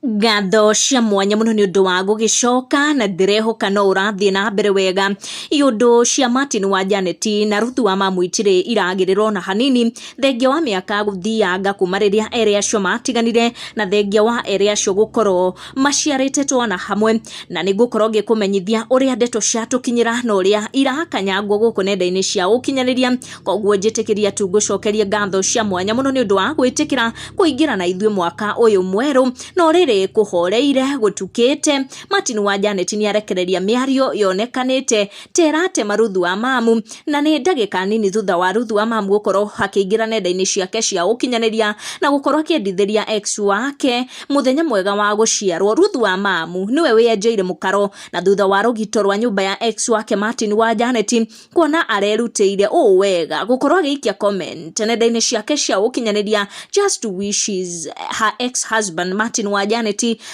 Ngatho cia mwanya mũno nĩ ũndũ wa gũgĩcoka na ndĩrehoka no ũrathiĩ na mbere wega. Iũndũ cia Martin wa Janet na Ruth wa Mamu itirĩ iragĩrĩra ona hanini, thengia wa mĩaka gũthianga kuma rĩrĩa erĩ acio matiganire na thengia wa erĩ acio gũkorwo maciarĩte twana hamwe. Na nĩ ngũkorwo ngĩkũmenyithia ũrĩa ndeto ciatũkinyĩra na ũrĩa irakanyangwo gũkũ nenda-inĩ cia ũkinyanĩria. Koguo njĩtĩkĩria tu ngũcokerie ngatho cia mwanya mũno nĩ ũndũ wa gwĩtĩkĩra kũingĩra na ithuĩ mwaka ũyũ mwerũ. No rĩrĩ kũhoreire gũtukĩte, Martin wa Janet nĩ arekereria mĩario yonekanĩte ta ĩratema Ruthu wa Mamu, na nĩ ndagĩka nini thutha wa Ruthu wa Mamu gũkorwo akĩingĩra nenda-inĩ ciake cia ũkinyanĩria na gũkorwo akĩendithĩria ex wake mũthenya mwega wa gũciarwo. Ruthu wa Mamu nĩwe wĩenjeire mũkaro na thutha wa rũgito rwa nyũmba ya ex wake Martin wa Janet kuona arerutĩire ũũ wega gũkorwo agĩikia comment nenda-inĩ ciake cia ũkinyanĩria just to wish his, her ex-husband Martin wa Janet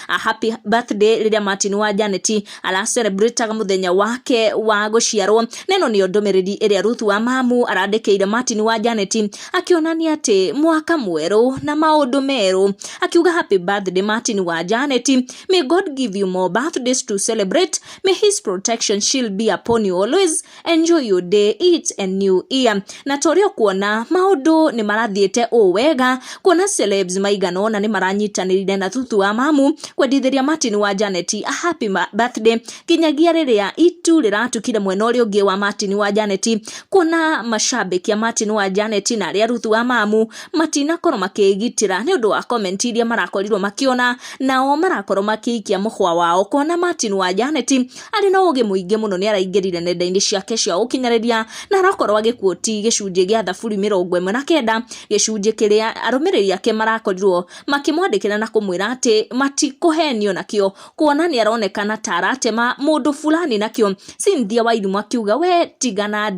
a happy birthday rĩrĩa Martin wa Janet aracelebrataga mũthenya wake wa gũciarwo. Neno nĩyo ndũmĩrĩri ĩrĩa Ruth wa Mamu arandĩkĩire Martin wa Janet akĩonania atĩ mwaka mwerũ na maũndũ merũ, akiuga happy birthday Martin wa Janet, may God give you more birthdays to celebrate. May his protection shield be upon you always. Enjoy your day, it's a new year. Na ta ũrĩa ũkuona maũndũ nĩ marathiĩte ũũ wega, kuona celebs maigana ũna nĩ maranyitanĩrire na Thuthu wa Mamu kwendithĩria Martin wa Janet a happy birthday, nginyagia rĩrĩa itu rĩratukire mwena ũrĩa ũngĩ wa Martin wa Janet, kuona macambĩki a Martin wa Janet na arĩa Ruthu wa Mamu matinakorwo makĩgitĩra nĩ ũndũ wa comment iria marakorirwo makĩona, nao marakorwo makĩikia mũhwa wao kuona Martin wa Janet arĩ na ũgĩ mũingĩ mũno. Nĩ araingĩrire nenda-inĩ ciake cia ũkinyanĩria na arakorwo agĩkuoti gĩcunjĩ gĩa thaburi 19, gĩcunjĩ kĩrĩa arũmĩrĩri ake marakorirwo makĩmwandĩkĩra na kũmwĩra atĩ matikũhenio nakĩo, kuona nĩ aronekana ta aratema mũndũ fulani nakĩo. Cynthia Wairimu akiuga we tiga na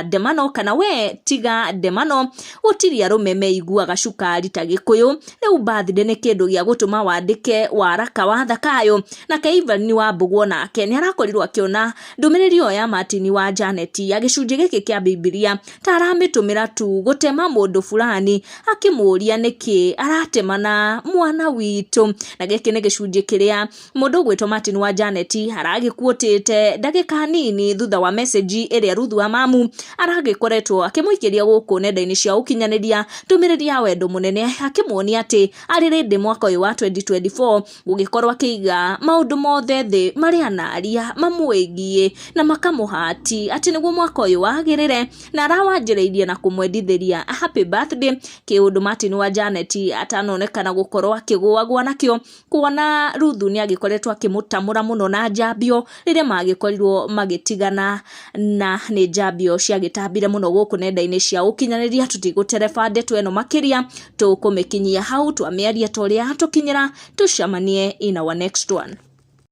ndemano, kana we tiga ndemano, gũtirĩ arũme meiguaga cukari ta Gĩkũyũ. Rĩu birthday nĩ kĩndũ gĩa gũtũma wandĩke waraka wa thakayo. Nake Evelyn wa Mbũgũ nake nĩ arakorirwo akĩona ndũmĩrĩri ĩyo ya Martin wa Janet ya gĩcunjĩ gĩkĩ kĩa Bibilia ta aramĩtũmĩra tu gũtema mũndũ fulani, akĩmũria nĩkĩ aratema na mwana witũ. Na gĩkĩ nĩ gĩcunjĩ kĩrĩa mũndũ ũgwĩtwo Martin wa Janet aragĩkuotĩte ndagĩka nini thutha wa message ĩrĩa Ruth wa Mamu aragĩkoretwo akĩmũikĩria gũkũ nenda-inĩ cia ũkinyanĩria, ndũmĩrĩri ya wendo mũnene, akĩmuonia atĩ arĩ rĩndĩ mwaka ũyũ wa 2024 gũgĩkorwo akĩiga maũndũ mothe thĩ marĩa anaria mamwĩgiĩ na makamũhati atĩ nĩguo mwaka ũyũ wagĩrĩre, na arawanjĩrĩirie na kũmwendithĩria a happy birthday, kĩũndũ Martin wa Janet atanonekana gũkorwo akĩgũagũa nakĩo, kuona Ruthu nĩ agĩkoretwo akĩmũtamũra mũno na njambio rĩrĩa magĩkorirwo magĩtigana, na nĩ njambio ciagĩtambire mũno gũkũ nenda-inĩ cia ũkinyanĩria. Tũtigũtereba ndeto ĩno makĩria, tũkũmĩkinyia hau, twamĩaria ta ũrĩa tũkinyĩra. Tũcemanie in our next one.